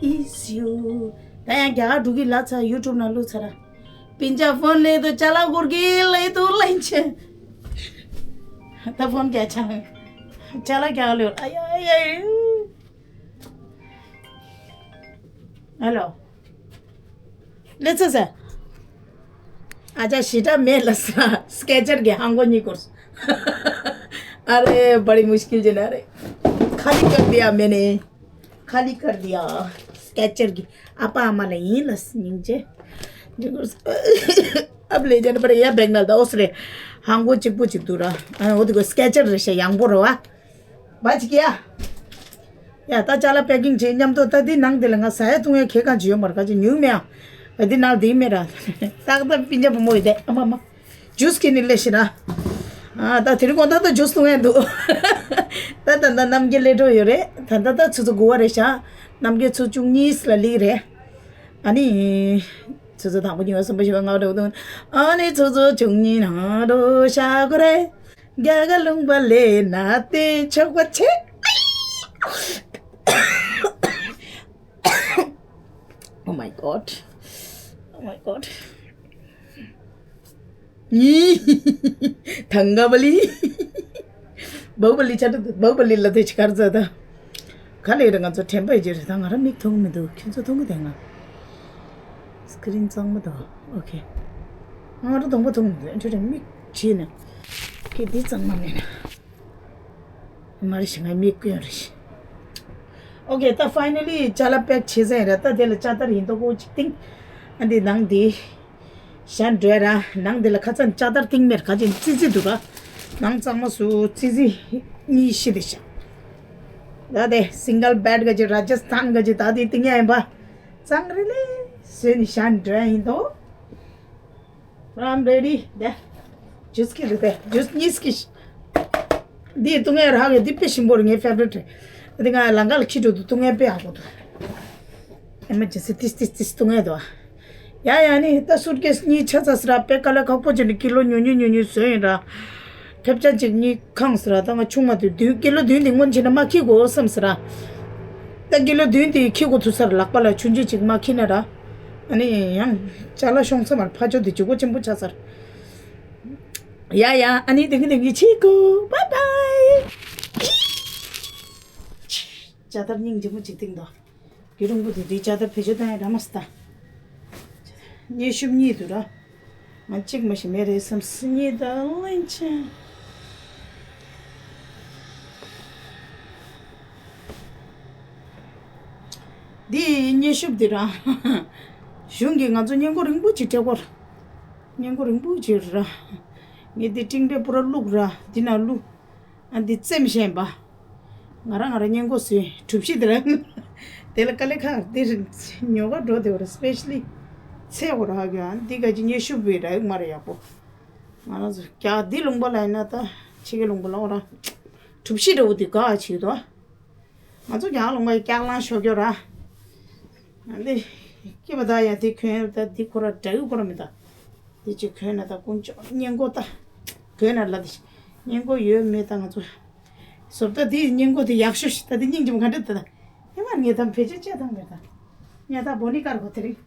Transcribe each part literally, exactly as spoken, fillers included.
Is you. ད་ཡང་རྒྱ་གར་འགྲོ་གི་ལབ་ཚར། ཡུ་ཊུབ་ནང་བླུགས་ཚར། སྤུན་ཀྱག་ཕོན་ལེན་དུ་ཅ་ལག་འཁུར་གི་ལེན་དུ་ལེན་ཆེ། ད་ཕོན་རྒྱག་ཆ་ལ། ཅ་ལག་རྒྱག་ལོས། ཨ་ཡ་ཨ་ཡ། ཧེ་ལོ། ལེ་ཚ་ཟེར། ཨ་ཅག་ཞེ་དྲག་མེད་ལ་ས། སྐད་ཆར་གྱི་ཧང་གོ་གཉིས་སྐོར། अरे बड़ी मुश्किल जना रे। खाली कर दिया मैंने। खाली कर दिया। སྐད་ཆར་གྱི་ཨ་ཕ་ཨ་མ་ལ་ཡིན་ལ་སྙིང་རྗེ། ཨབ་ལེ་ཅན་པར་ཡ་བེག་ན་ད་ཨོ་སི་རེ། ཧང་གོ་གཅིག་པུ་གཅིག་འདུག་ར། ཨ་འོ་དེ་གོ་སྐད་ཆར་རེ་ཤ་ཡང་པོ་རེ་བ། བ་ཅིག་ཡ། ཡ་ད་ཅ་ལག་པེ་ཀིང་བྱེད་མཉམ་དུ། ད་འདི་ནང་དེ་ལ་ང་ཟ་ཡ་བཏུང་ཡ་ཁེ་གང་ཅི་ཡོད་མར་ག་ཅི་ཉུང་མེད་ཨ། འདི་ནང་དེ་མེད་ར། ཏག་ཏག་སྤུན་ཀྱག་བུ་མོ་ཡོད་དེ་ཨ་མ་མ། ཇུས་ཁྱེར་ནས་སླེབས་ཤིག་ར། ཨ་ད་དེ་རིང་དགོང་དག་ད་ཇུས་བཏུང་ཡ་འདུག་ད་ད་ད་རྣམ་རྒྱལ་སླེབས་འགྲོ་ཡོད་རེད། ད་ད་ད་ཆུ་ཚོད་དགུ་པ་རེད་ཤག་རྣམ་རྒྱལ་ཆུ་ཚོད་བཅུ་གཉིས་ལ་སླེབས་རེད། ཨ་ནི། ཆུ་ཚོད་དང་པོ་ཉི་མ་གསུམ་པ་བཞི་པ་ལྔ་པ་དྲུག་པ་བདུན། ཨ་ནི་ཆུ་ཚོད་བཅུ་གཉིས་ནང་འགྲོ་ཤག་གོ་རེད། རྒྱ་གར་ལུང་པ་ལས་ན་བསྟན་ཆོག་པ་ཆེ། Oh my god. Oh my god. ཐང་ག་བ་ལི། བའུ་བ་ལི་ཆ་ཏུ་བའུ་བ་ལི་ལ་དེ་ཆི་གར་ཛ་ད། ག་ལེ་རེད། ང་ཚོ་དྲན་པ་ཡི་རྗེས་རེད། ད་ང་རང་མིག་མཐོང་མི་འདུག་ཁྱོད་ཚོ་མཐོང་གི་འདུག་ང་། སི་ཀི་རིན་གཙང་མ་འདུག་ཨོ་ཁེ། ང་རང་གདོང་པ་མཐོང་མི་འདུག་ཁྱོད་རང་མིག་བྱས་ནས། ཁྱེད་འདི་གཙང་མ་མེད་ན། མ་རེད་ཤི། ང་མིག་སྐྱོན་རེད་ཤི། ཨོ་ཁེ། ད་ཕའི་ནལ་ལི་ཅ་ལག་པེག་བྱས་ཚར་ཡིན་ར། ད་དེ་ལ་ཅ་དར་ཡིན་མདོག་ཁ་པོ་གཅིག་བཏིང་། ཨ་འདི་ནང་འདི། ཤན་འགྲོས་ར། ནང་འདི་ལ་ཁ་ཚ་ཅ་དར་བཏིང་མེད་ག་ཅིག་ཙི་ཙི་འདུག་ར། ནང་གཙང་མ་སུ་ཙི་ཙི་གཉིས་ཤི་དེ་ཤ། ད་དེ་སིང་གལ་བེད་ག་ཅིག་ར་ཇ་སི་ཐན་ག་ཅིག་ད་དེ་བཏིང་ཡ་ཡིན་པ། གཙང་རེ་ལེ་བཟོས་ནས་ཤན་འགྲོས་ཡིན་དོ། I'm ready. དེ་ཇུས་ཁྱེར་རེད་དེ། ཇུས་གཉིས་ཁྱེར། འདི་བཏུང་ཡ་རག་ཡོད། འདི་དཔེ་ཞིམ་པོ་རེད། ངའི་ཕེ་ཝ་རི་ཊི་རེད། འདི་ང་ལང་ཀ་ལ་ཁྱི་འགྲོ་དུས་བཏུང་ཡ་དཔེ་ཡག་པོ་འདུག་ཨེ་མ་ཇི་སི་ཏིས་ཏིས་ཏིས་བཏུང་ཡ་འདུག་ཡ་ཡ་ནི་ད་སུཊ་ཀེས་གཉིས་ཆ་ཚ་སི་ར། དཔེ་དཀའ་ལས་ཁག་པོ་བྱས་ནས་ཀི་ལོ་ཉུང་ཉུང་ཉུང་ཉུང་བཟོས་ཡིན་ར། ཐེབས་ཆ་གཅིག་གཉིས་ཁེངས་སི་ར། ད་ང་ཆུང་མ་དུས་བདུན་ཀི་ལོ་བདུན་དེ་སྔོན་བྱས་ན་མ་ཁྱི་དགོས་བསམ་སི་ར། ད་ཀི་ལོ་བདུན་དེ་ཁྱི་དགོས་ཐུག་སར་ལག་པ་ལ་ཆུང་ཆུང་གཅིག་མ་ཁྱི་ན་ར། ཨ་ནི་ཡང་ཅ་ལག་ཤོང་ས་མར་ཕ་ཆོ་དེ་ཇུ་གོ་ཆེན་པོ་ཆ་སར། ཡ་ཡ། ཨ་ནི་དེང་གི་དེང་གི་ཆི་ཀོ། བའི་བའི། ཅ་དར་སྙིང་རྗེ་མོ་ཅིག་བཏིང་དོ། དགེ་སློང་པོ་དེ་དེའི་ཅ་དར་བེད་སྤྱོད་བཏང་ཡ་ར་མ་སི་ད། མཉེན་ཤུབས་གཉིས་འདུག་ར། ང་གཅིག་མ་ཞིག་མེད་རེད་བསམ་སི་གཉིས་ད་ལན་ཆེན། འདི་མཉེན་ཤུབས་འདི་ར། གཞུང་གིས་ང་ཚོ་སྔས་མགོ་རིང་པོ་ཅིག་སྤྲད་ཀོ་ར། སྔས་མགོ་རིང་པོ་ཅིག་ར། ངས་འདི་སྤྲིང་པས་པུ་ར་བླུགས་ར། འདི་ན་བླུགས། ཨ་འདི་བཙེམ་བཞིན་པ། ང་རང་ང་རང་སྔས་མགོ་ཟོས་གྲུ་བཞི་དེ་ར། དེ་ལ་དཀའ་ལས་ཁག་འདི་ཉོ་ག་འགྲོ་དེ་བ་ར། སི་པེ་ཤ་ལི་ཚེ་འོ་ར་ག་འདི་ག་ཅི་མཉེན་ཤུབས་བི་ར་ཡོད་མ་རེད་ཡག་པོ། ང་རང་ཚོ་རྒྱ་འདི་ལུང་པ་ལ་ཡིན་ན་ད་ཕྱི་རྒྱལ་ལུང་པ་ལ་འོ་ར། གྲུ་བཞི་འདྲ་བོ་འདི་ག་ཅིག་དོ། ང་ཚོ་རྒྱ་ལུང་པའི་སྐྱག་ལང་ཤོར་རྒྱུ་ར། ཨ་འདི་སྐྱེས་པ་ད་ཡ་དེ་གོན་ད་འདི་ཁོ་ར་འདྲ་གི་ཁོ་ར་མི་ད། འདི་ཅིག་གོན་ན་ད་དཀོན་མཆོག་སྔས་མགོ་ད། གོན་ན་ལ་འདི་སྔས་མགོ་ཡོད་མེད་ད་ང་ཚོ། བཟོ་ལྟ་འདི་སྔས་མགོ་དེ་ཡག་ཤོས་ཤིག་ད་འདི་སྙིང་རྗེ་མོ་ག་འདྲ་ད་ད། ཨེ་མ་ངས་ད་བེད་སྤྱོད་བྱེད་སྟངས་མེད་ད། ངས་ད་བོ་ནི་ཀར་གོ་དེ་རིང་།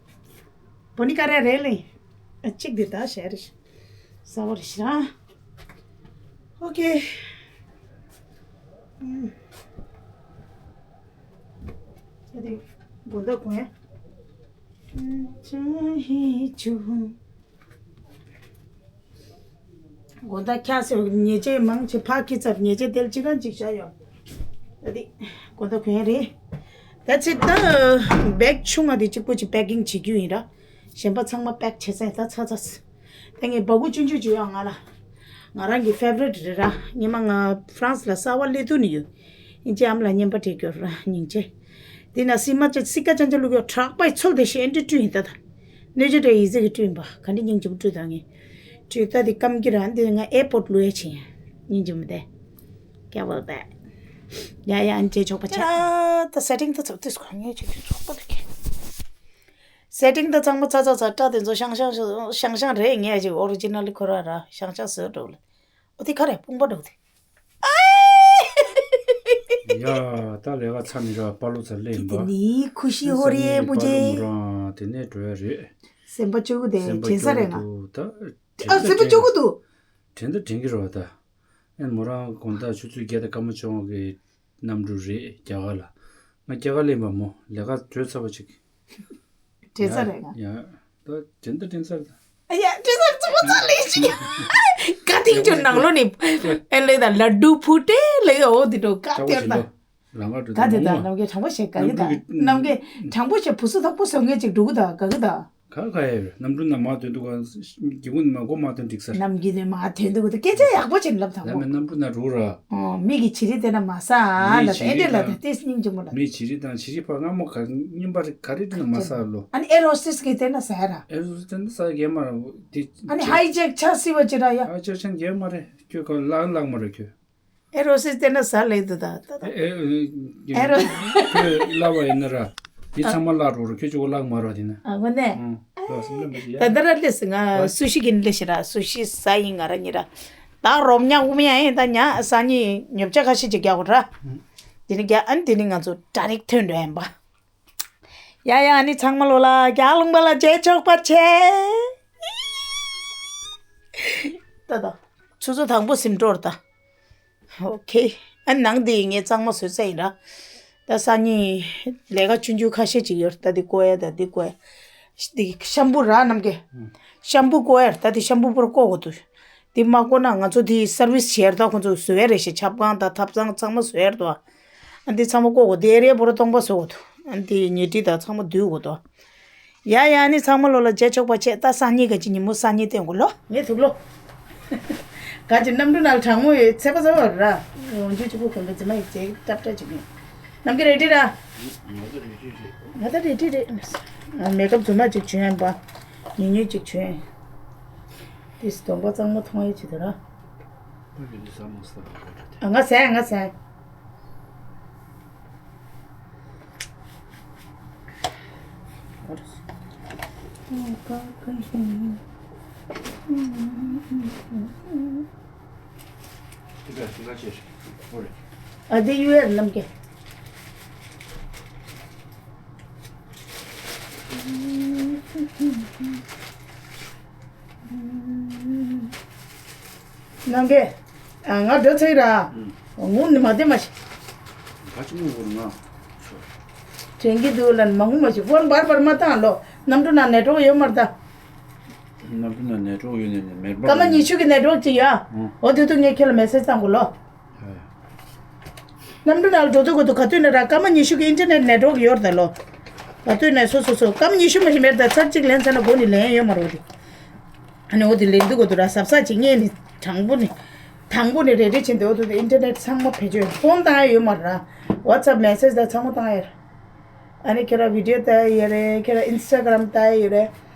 བོ་ནི་ཀར་རེད་ལེ། ཨ་གཅིག་འདི་ད་ཞེ་རེ་ཤི། ཟ་བ་རེ་ཤི་ར། ཨོ་ཁེ། ཨུམ། ད་དེ་དགོང་དག་གོན་ཡ། ཨུམ། ཅང་ཧི་ཅུ། དགོང་དག་ཁྱ་སེ་ཉེས་ཆད་མང་ཆེ་ཕ་ཁི་ཚར། ཉེས་ཆད་དེ་ལ་ཅི་གང་ཅིག་བྱ་ཡོད། ད་དེ་དགོང་དག་གོན་ཡ་རེད། ད་ཚེ་ད་བེག་ཆུང་ང་དེ་གཅིག་པོ་ཅིག་པེ་ཀིང་བྱེད་རྒྱུ་ཡིན་ར། གཞན་པ་ཚང་མ་པེག་བྱས་ཚར་ད་ཚར་ཚར། ད་ངས་སྦ་ཁུག་ཆུང་ཆུང་ཅིག་ཡོད་ང་ལ། ང་རང་གི་ཕེ་ཝ་རི་ཊི་རེད་ར། སྔོན་མ་ང་ཧྥ་རན་སི་ལ་གསར་པ་སླེབས་དུས་ནས་ཡོད། ཨིན་ཅི་ཨ་མ་ལ་རྔན་པ་སྤྲད་རྒྱུ་ར་སྙིང་རྗེ། དེ་ན་སི་མ་ཅ་སི་ཀ་ཅན་ཅ་བླུགས་ཡོད། དྲག་པའི་ཚོལ་དེ་ཤེས་འདྲི་བཀྲུས་ཡིན་ད་ད། སྣོད་ཆས་དྲ་ཡིག་ཚད་ཀྱི་བཀྲུས་ཡིན་པ། ག་འདྲི་སྙིང་རྗེ་པོ་བཀྲུས་ད་ངས། བཀྲུས་ད་དེ་སྐམ་གྱི་ར། འདི་ང་ཨེར་པོར་ཊི་བླུགས་ཡ་ཕྱིན་ཡ། སྙིང་རྗེ་མོ་དེ། སྐྱ་བལ་པས། ཡ་ཡ་ཨན་ཅེ་ཆོག་པ་ཆ། ད་སེ་ཊིང་ད་ཚོགས་དུས་ག་ངས་ཆོག་ཆོག་པ་དུ་ཁྱེད། སེ་ཊིང་ད་ཚང་མ་ཚ་ཚ་ཚ་སྐྲ་དེ་ཚོ་ཤང་ཤང་ཤང་ཤང་རེད། ངས་ཅིག་ཨོ་རི་ཇི་ནལ་ཁོ་ར་ར་ཤང་ཤང་བཟོས་འགྲོ་ལ། ཨོ་དེ་ག་རེ་དཔུང་པ་འགྲོ་དེ། ཨའི། ཡ། ད་ལས་ཀ་ཚར་ནི་ར་པ་ལོ་ཚར་ལེན་པ། དེ་ནི་ཁུ་ཤི་ཧོ་རེ་པོ་ཅེ། དེ་ནས་འགྲོ་ཡ་རེད། སེམས་པ་སྐྱོ་གི་དེ་སེམས་པ་བྱེད་ས་རེད་ང་། སྐྱོ་གི་འདུག་ད་ཨ་སེམས་པ་སྐྱོ་གི་འདུག་དྲན་ད་དྲན་གི་རེད་བ་ད། ཨེ་མོ་རང་དགོང་དག་ཆུ་ཚོད་བརྒྱད་དང་སྐར་མ་བཅོ་ལྔ་གི་གནམ་གྲུ་རེད་རྒྱ་གར་ལ། ང་རྒྱ་གར་ལེན་པ་མོ་ལས་ཀ་གྲོལ་ཚར་བ་ཅིག་དྲན་ས་རེད་ང་། ཡ། ད་དྲན་ད་དྲན་ས་རེད་ད། ཡ་དྲན་ས་རེད་ཙོ་ཙོ་ལེ་ཞིག་ཀ་ཏིང་ཅོ་ནང་ལོ་ནི། ཨེ་ལེ་ད་ལ་ཌུ་ཕུ་ཏེ་ལེ་ཡ་འོ་དེ་འགྲོ་ཀ་ཏེར་ད། ལང་ཀ་འགྲོ་ག་དེ་ད་ནམ་རྒྱལ་དྲང་པོ་བཤད་ག་གི་ད་ནམ་རྒྱལ་དྲང་པོ་བཤད་བུ་སུ་ཐག་པོ་སོང་ངེས་ཅིག་འགྲོ་གི་ད་ག་གི་ད། ག་ག་ཡ་ཡོད་གནམ་གྲུ་ནང་མ་ཐོན་འདུག་ག་གི་གུ་ནི་མ་གོ་མ་ཐོན་འགྲིག་ས། ནམ་རྒྱུན་ནས་མ་ཐོན་འདུག་གི་ད་སྐད་ཆ་ཡག་པོ་བྱེད་ལབ་དང་པོ། ལ་མེ་གནམ་གྲུ་ནང་འགྲོ་ར། ཨོ་མི་གི་བྱི་རི་དེ་ན་མ་ས་ཨ་ལ་ཨེ་འདྲེ་ལ་ད་ཏེ་སྙིང་རྗེ་མོ་ལ། མི་བྱི་རི་དང་བྱི་རི་ཕ་སྔ་མོ་ག་རྙིང་པ་རེ་ག་རེ་འདྲ་མ་ས་ལོ། ཨ་ནི་ཨེར་ཧོ་སི་ཊེས་གི་དེ་ན་ས་ར། ཨེར་ཧོ་སི་ཊེས་དེ་ན་ས་གེ་མ་ར་དེ། ཨ་ནི་ཧའི་ཇེག་ཆ་སི་བ་ཅི་ར་ཡ། ཧའི་ཇེག་ཆ་གེ་མ་རེ་ཁྱོད་ག་ལག་ལག་མ་རེ་ཁྱོད། ཨེར་ཧོ་སི་ཊེས་དེ་ན་ས་ལེ་དུ་ད་ད་ད། ཨེར་ཧོ། ཁྱོད་ལག་བ་ཡིན་ན་ར། དེ་ཚང་མ་ལག་རོ་རོ་ཁྱོད་ཅོ་ག་ལག་མ་རོ་དེ་ན། ཨ་ངོ་ནས། ད་ད་ར་ལེ་སི་ང་སུ་ཤི་གིན་ལེ་ཤི་ར་སུ་ཤི་ས་ཡིན་ང་ར་ཉི་ར། ད་རོབ་ཉག་འུ་མི་ཡ་ཡིན་ད་ཉ་ས་ཉི་ཉོབ་ཆ་ཁ་ཤས་ཅིག་རྒྱག་གོ་ར། དེ་ནི་རྒྱ་ཨན་དེ་ནི་ང་ཚོ་ཌ་རེག་ཐོན་འགྲོ་ཡིན་པ། ཡ་ཡ་ཨ་ནི་ཚང་མ་ལོ་ལ་རྒྱ་ལུང་པ་ལ་རྗེས་ཆོག་པ་ཆེ། ད་ད། ཆུ་ཚོད་དང་པོ་ཟིན་འགྲོ་ར་ད། ཨོ་ཁེ། ཨ་ནང་དེ་ངས་གཙང་མ་བཟོས་ཚར་ཡིན་ར། ད་སང་ཉིན་ལས་ཀ་ཆུང་ཆུང་ཁ་ཤས་ཅིག་ཡོད་ད་འདི་བཀོལ་ཡ་ད་འདི་བཀོལ་ཡ། འདི་ཤམ་བུ་ར་ནམ་གེ། ཤམ་བུ་བཀོལ་ཡ་ད་འདི་ཤམ་བུ་པུར་བཀོལ་དགོས་འདུག་འདི་མ་བཀོལ་ན་ང་ཚོ་འདི་སར་བིས་བྱས་ད་ཁོ་ཚོ་བཟོ་ཡ་རེད་ཤག་ཆབ་ཁང་དང་ཐབ་ཚང་ཚང་མ་བཟོ་ཡ་རེད་དོ། ཨ་འདི་ཚང་མ་བཀོལ་དགོས་འདི་ཨེ་རི་ཡ་པུ་ར་སྟོང་པ་བཟོ་དགོས་འདུག་ཨ་འདི་ཉལ་ཁྲི་དང་ཚང་མ་བསྡུ་དགོས་འདུག་ཡ་ཡ་ནི་ཚང་མ་ལོ་ལ་རྗེས་ཆོག་པ་བྱས་ད་སང་ཉིན་ག་ཅི་ཉིན་མོ་སང་ཉིན་བསྟན་དགོས་ལོ། ངས་ཐུག་ལོ། ག་ཅི་གནམ་གྲུ་ནང་གྲང་མོ་ཡོད་ཚད་པ་ཚ་བ་ར། འོང་ཆུ་གཅིག་པུ་གོན་པའི་རྫི་མ་ཡིག་ཅེག་ཏྲབ་ཏྲ་ཅིག་ཡིན། ནམ་གི་རེ་ཌི་ར། ང་ད་རེ་ཌི་རེད། ང་ད་རེ་ཌི་རེད། ཨ་མེ་ཀབ་རྫུན་མ་ཅིག་བྱོན་ཡིན་པ། ཉུང་ཉུང་ཅིག་བྱོན། ཏིས་གདོང་པ་གཙང་མ་མཐོང་ཡས་ཅིག་ད་ར། ཨ་ང་ཟས་ང་ཟས། ཨ་དེ་ཡུལ་ཡར་རྣམ་རྒྱལ། ནང་གི། ང་འགྲོ་ཚར་ར། ངུ་ནི་མ་བདེ་མ་ཤི། ག་ཅི་ངུ་དགོས་ང་། དྲན་གྱི་འདུག་ལ་མ་ངུ་མ་ཤི་ཕོན་བར་བར་མ་བཏང་ལོ། གནམ་གྲུ་ནང་ནེ་ཊོག་ཡོད་མ་རེད་ད། གནམ་གྲུ་ནང་ནེ་ཊོག་ཡོད་ནས་ནས་མེད་པ། སྐར་མ་ཉི་ཤུ་གི་ནེ་ཊོག་ཅིག་ཡོད། འོ་དེ་དུས་ངས་ཁྱོད་ལ་མེ་སེ་ཇི་བཏང་དགོས་ལོ། གནམ་གྲུ་ནང་ལ་འགྲོ་དུས་གོ་དུས་ག་དུས་ནས་ར་སྐར་མ་ཉི་ཤུ་གི་ཨིན་ཊར་ནེཊ་ནེཊ་ཝརྐ་ཡོད་རེད་ད་ལོ། ག་དུས་ནས་སོ་སོ་སོ་སྐར་མ་ཉི་ཤུ་མ་ཞིག་མེད་ད་ཚར་གཅིག་ལེན་ཚར་ན་གོ་ནི་ལེན་ཡོད་མ་རེད་དེ། ཨ་ནི་འོ་དེ་ལེན་དུས་གོ་དུས་ར་གཟབ་གཟབ་ཅིག་ངས་ནི་དྲང་པོ་ནི། དང་པོ་ནི་རེ་རེ་བྱས་འདི་འོ་དུ་དེ་ཨིན་ཊར་ནེཊ་ཚང་མ་བེད་སྤྱོད་ཕོན་བཏང་ཡ་ཡོད་མ་རེད་ར། ཝ་ཊི་སེབ་མེ་སེ་ཇི་ད་ཚང་མ་བཏང་ཡ་རེད། ཨ་ནི་ཁྱེད་ར་བི་ཌི་ཡོ་ལྟ་ཡ་ཡོད་རེད། ཁྱེད་ར་ཨིན་སི་ཊ་གྷ་རམ་ལྟ་ཡ་ཡོད་རེད།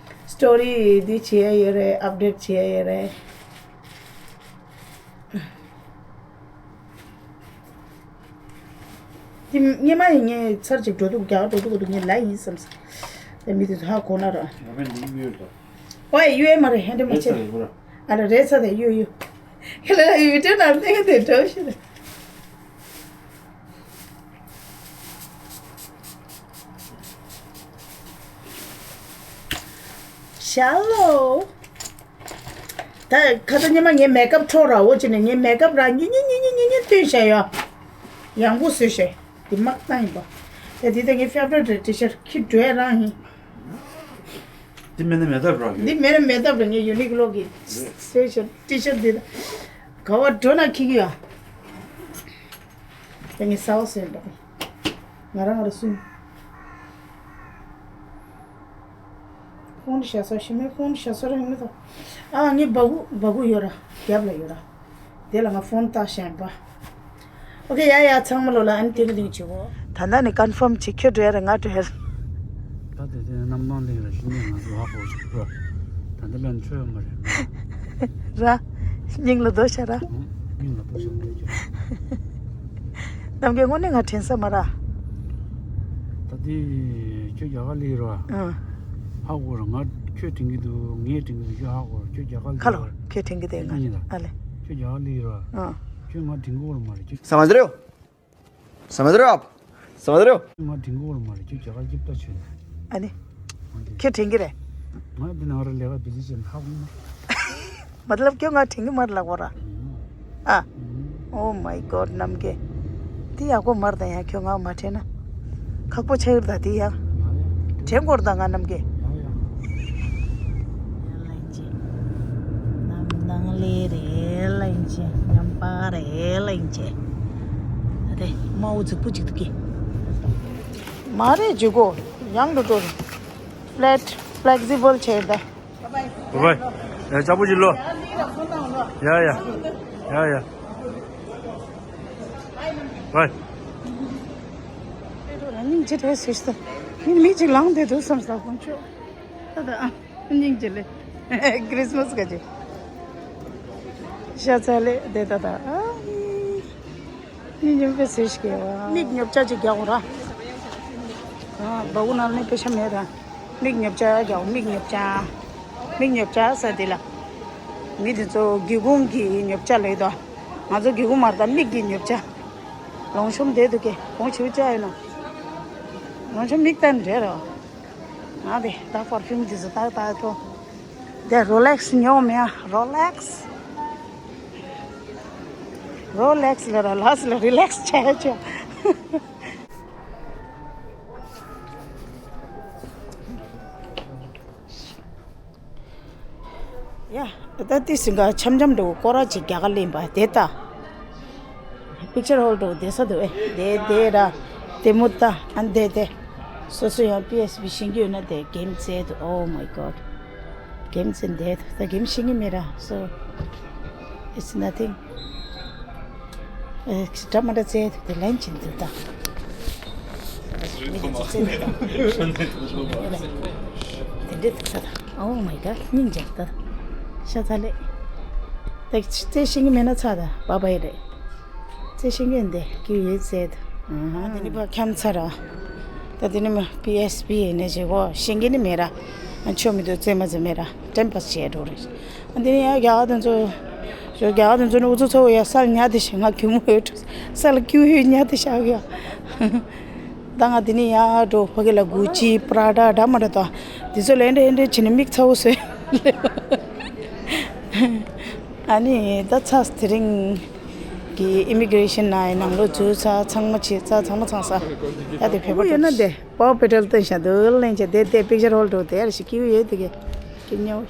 སི་ཊོ་རི་འདི་བྱེད་ཡ་ཡོད་རེད། ཨབ་ཌེཊ་བྱེད་ཡ་ཡོད་རེད། དེ་སྔས་མ་ཡིན་ངས་ཚར་གཅིག་འགྲོ་འདུག་རྒྱ་གར་འགྲོ་འདུག་གོ་འདུག་ངས་ལ་ཡིན་བསམ་སོང་། དེ་མི་དེ་ཚོ་ཧ་གོ་ན་ར། ང་བན་འདི་གཡུ་ཡོད་དོ། ཨོ་ཡ་གཡུ་ཡ་མ་རེད་ཧན་ཏེ་མ་རེད་ཆེ། ས་རེད་གོ་ར། ཨ་ར་རེད་ས་དེ་གཡུ་གཡུ། ཁྱེད་ལ་ཡུལ་དེ་ནང་ལྟ་གི་དེ་འགྲོ་ཤི་རེད། ཤ་ལོ། ད་ཁ་ད་ཉི་མ་ངའི་མེ་ཀབ་འཕྲོ་ར་འོ་ཅི་ནས་ངའི་མེ་ཀབ་ར་ཉི་ཉི་ཉི་ཉི་ཉི་ཉི་བཏོན་བྱས་ཡོད། ཡང་པོ་བཟོས་བྱས་འདི་མག་བཏང་ཡིན་པ། ད་འདི་ད་ངའི་ཕེ་ཝ་རི་ཊི་ཊི་ཤར་ཊི་ཁྱི་འགྲོ་ཡ་རང་ཡིན། འདི་མེད་ན་མེད་ཐབས་ར་གི། འདི་མེད་ན་མེད་ཐབས་ར་ངའི་ཡུ་ནིག་ལོ་གི་སི་པེ་ཤལ་ཊི་ཤར་འདི་ད་ག་བ་འགྲོ་ན་ཁྱི་གི་ཡ། ད་ངས་ཟ་བ་ཟོས་འདུག་ང་རང་ང་རང་སུན། ཕོན་བཞག་ས་ཞི་མོའི་ཕོན་བཞག་ས་རེད་མི་འདུག་ཨ་ངའི་སྦ་ཁུག་སྦ་ཁུག་ཡོད་ར། རྒྱབ་ལ་ཡོད་ར། དེ་ལ་ང་ཕོན་བཏགས་བཞག་པ། ཨོ་ཁེ་ཡ་ཡ་ཚང་མ་ལོ་ལ་ཨ་ནི་ཏིང་ཏིང་བྱེད་གོ་ད་ལྟ་ནི་ཀོན་ཕོམ་བྱེད་ཁྱོད་འགྲོ་ཡ་རེད་ང་འགྲོ་ཡ་རེད། ད་དེ་དེ་གནམ་སྣང་གླིང་ལ་ཤི་ནས་ང་ཚོ་ཧ་གོ་ཞིག་ར། ད་འདི་ལ་འཕྲོད་ཡོད་མ་རེད། ར། སྙིང་ལ་རྡོ་ཤ་ར། སྙིང་ལ་རྡོ་ཤ་མ་རེད་ཁྱོད། རྣམ་རྒྱལ་དངོས་གནས་ང་དྲན་ས་མ་ར། ད་དེ་ཁྱོད་རྒྱ་གར་ལི་ར། ཨང་། ཧ་གོ་ར་ང་ཁྱོད་དྲན་གི་འདུག་ངས་དྲན་གི་འདུག་ཁྱོད་ཧ་གོ་ར་ཁྱོད་རྒྱ་གར་ལི་ར། ཁ་ལོ་ཁྱོད་དྲན་གི་དེ་ང་ཨ་ལེ། ཁྱོད་རྒྱ་གར་ལི་ར། ཨང་། ཁྱོད་ང་དྲན་གི་ཡོད་མ་རེད་ཁྱོད། ས་མ་ཟེར་ཡོད། Смотрю, смотрю. ང་དྲན་གྱི་ཡོད་མ་རེད། ཁྱོད་རྒྱ་གར་སྐྱིད་པོ་བྱོས་ནས། ཨ་ནི། ང་འདི། ཁྱོད་དྲན་གྱི་རེད། ང་འདི་ནང་ར་ལས་ཀ་བི་ཟི་བྱས་ནས་ཧ་གོ་མ། མ་ཏ་ལབ་ཁྱོད་ང་དྲན་གྱི་མ་རེད་ལབ་གོ་ར། ཨ། Oh my God རྣམ་རྒྱལ། འདི་ཡག་པོ་མ་རེད་ད། ཡང་ཁྱོད་ང་མ་དྲན་ན། ཁག་པོ་ཆགས་ཡོད་ད་འདི་ཡང་། དྲན་གོ་ར་ད་ང་རྣམ་རྒྱལ། ལན་ཅེ། ནམ་ནང་ལས་རེད་ལན་ཅེ། ཉམས་པ་རེད་ལན་ཅེ། རེད་མའོ་རྫིག་པོ་ཅིག་འདུག་གི། མ་རེད་ཇུ་གོ། ཡང་འགྲོ་འགྲོ་རེད། flat flexible བྱས་ད། བའི་བའི། ཡ་ཅག་པོ་ཅིག་ལོ། ཡ་ཡ། ཡ་ཡ། བའི། སྙིང་རྗེ་རེད་ཟེར་ཤི་ད། མི་མི་ཅིག་ལངས་བསྡད་འདུག་བསམ་ས་ཁོང་ཆོ། ད་ད་ཨ། སྙིང་རྗེ་ལེ། ཁྲིས་མས་ག་ཅི། ཤ་ཚ་ལེ་བསྡད་ད་ད་ཨ། སྙིང་རྗེ་པའི་ཟེར་ཤི་གེ་བ། མིག་ཉོབ་ཆ་ཅིག་རྒྱག་གོ་ར། ཨ་བ་གུ་ནང་ནས་པེ་ཤ་མེད་ར། མིག་ཉོབ་ཆ་རྒྱག་མིག་ཉོབ་ཆ། མིག་ཉོབ་ཆ་ས་དེ་ལ། མི་དེ་ཚོ་སྒེའུ་ཁུང་གི་ཉོབ་ཆ་ལེ་དོ། ང་ཚོ་སྒེའུ་ཁུང་མ་རེད་ད་མིག་གི་ཉོབ་ཆ། ལོང་ཤོམ་བསྡད་འདུག་གེ་གོང་ཆེ་བོ་ཅག་ཡིན་ནོ། ལོང་ཤོམ་མིག་ལྟ་ནི་རེད་རོ། ང་དེ་ད་པར་ཕིའུམ་དེ་ཚོ་ཏག་ཏག་ཐོ། དེ་རོ་ལེགས་ཉོ་མེད་ཨ་རོ་ལེགས། རོ་ལེགས་ལ་ར་ལགས་ལ་རི་ལེགས་བྱས་ཆོག་ཡ། ད་ལྟ་དེ་སིང་ག་འཆམ་འཆམ་འགྲོ་སྐོར་ར་ཅིག་རྒྱ་གར་ལེན་པ་དེ་ལྟ། Picture hall འགྲོ་བསྡད་ས་འདུག་ཨེ། དེ་དེ་ར། དེ་མུ་ད་ཨ་འདེ་དེ། སོ་སོ་ཡང་པི་ཨེས་བི་ཤེས་ཀྱི་ཡོད་ན་དེ་གེམ་རྩེ་འདུག Oh my God. གེམ་རྩེ་འདེ་འདུག་ད་གེམ་ཤེས་ཀྱི་མེད་ར། So it's nothing. ཨེ། འདྲ་མ་འདྲ་རྩེ་འདུག་དེ་ལན་ཅིག་འདུག་ད། མི་དེ་ཚོ་རྩེ་འདུག་ད། དེ་འདྲ་འདུག་ད། Oh my God སྙིང་རྗེ་ད། ཤ་ཚ་ལེ། ད་རྩེ་ཤེས་ཀྱི་མེད་ན་ཚ་ད་བ་བ་ཡི་རེད། རྩེ་ཤེས་ཀྱི་འདི་ཀྱི་ཡོད་ཚད། ཨ་དེ་ནི་ཕ་འཁྱམ་ཚར་ར། ད་དེ་ནི་མ་པི་ཨེས་བི་ཡིན་ནི་བྱེད་གོ་ཤེས་ཀྱི་ནི་མེད་ར། ཨ་ཆོ་མི་འདུག་རྩེ་མ་རྩེ་མེད་ར་ཊེམ་པ་སི་བྱས་འགྲོ་རེད། ཨ་དེ་ནི་ཡ་རྒྱ་གར་དེ་ཚོ། ཞོ་རྒྱ་གར་དེ་ཚོ་ནི་འུ་ཚོ་ཚོ་ཡ་སལ་ཉ་དེ་ཤ་ང་གྱུ་མོ་ཡོད་འགྲོ་སལ་ཀྱུ་ཡོད་ཉ་དེ་ཤ་ཡ། ད་ང་དེ་ནི་ཡ་འགྲོ་ཕ་གི་ལ་གུ་ཅི་པྲ་ཌ་འདྲ་མ་འདྲ་དང་དེ་ཚོ་ལ་འདྲེ་འདྲེ་བྱེད་ནི་མིག་ཚ་བོ་བཟོས། ཨ་ནི་ད་ཚ་དེ་རིང་གི་ཨི་མི་གྷི་རེ་ཤན་ནང་ནང་ལོགས་འཛུལ་ཚར། ཚང་མ་བྱས་ཚར། ཚང་མ་ཚང་ས། ཡ་དེ་བོད་པ་ཡོད་ན་དེ་པ་བར་པེ་ཊལ་སྟོན་ཤ་འདུག་ལེན་བྱས་དེ་དེ་པིག་ཅར་ཧོལ་འགྲོ་དེ་ཡར་ཞིག་ཀྱི་ཡོད་དེ་གེ་ཀྱི་ཉོ།